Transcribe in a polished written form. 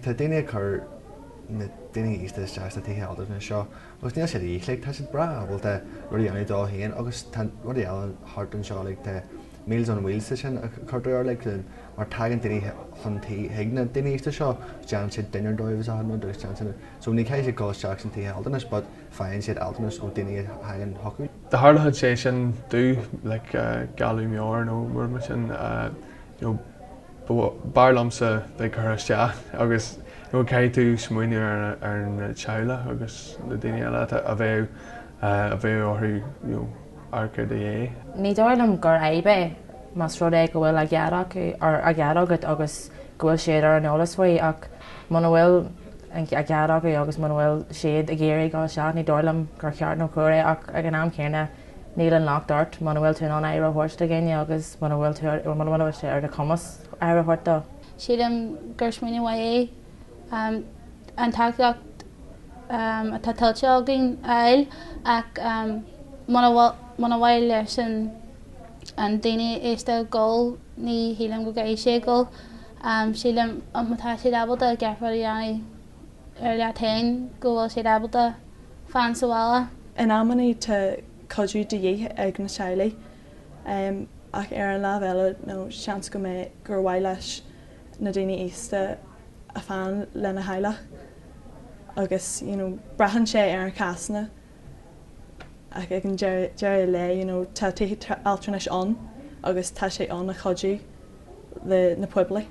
Tá daoine ag cur na daoine aosta isteach sna tithe altranais seo agus níl sé de dhíth, like tá siad breá ábalta rudaí a dhéanamh dóibh féin agus tá rudaí eile thart anseo like tá Meals on Wheels tá sin a cuirtear ar like mar tagann daoine chun tí chuig na daoine aosta seo déanann siad dinnéar dóibh is achan rud agus déanann siad so ní caithfidh siad dul isteach sna tithe altranais but faigheann siad altranas ó daoine a thagann chucu. Dá tharlódh sé sin domh like galú meabhair nó rud mar sin you know b'fhearr liomsa bheith curtha isteach agus you know caithfidh tú smaoineamh ar ar na teaghlach agus na daoine eile atá a bheadh a bheadh orthu you know amharc ar do dhiaidh. Ní dóigh liom gur fhadhb é más rud é go bhfuil a gcead acu or a gcead agat agus go bhfuil siad ar an eolas faoi ach muna bhfuil a gcead acu agus muna bhfuil siad ag iarraidh dul isteach ní dóigh liom gur ceart nó cóir é ach ag an am céanna Níl an locht ort muna bhfuil tú in ann aire a thabhairt do dhuine agus muna bhfuil tú, muna bhfuil sé ar do chumas aire a thabhairt dó. Sílim gur smaoineamh mhaith é an tacaíocht atá tuillte againn a fháil ach muna muna mhaith leis an daoine aosta dul ní shílim go gcaithfidh siad dul. Sílim má tá siad ábalta gach rud a dhéanamh ar leat féin go bhfuil siad ábalta fan sa bhaile. In amannaí tá cuidiú de dhíth ag na teaghlaigh ach ar an lámh eile nó seans go mbeidh gur mhaith leis na daoine aosta a fan lena theaghlach agus you know braitheann sé ar an cásanna ach ag an deireadh lae you know tá tithe altranais ann agus tá sé ann a chuidiú le na poiblí.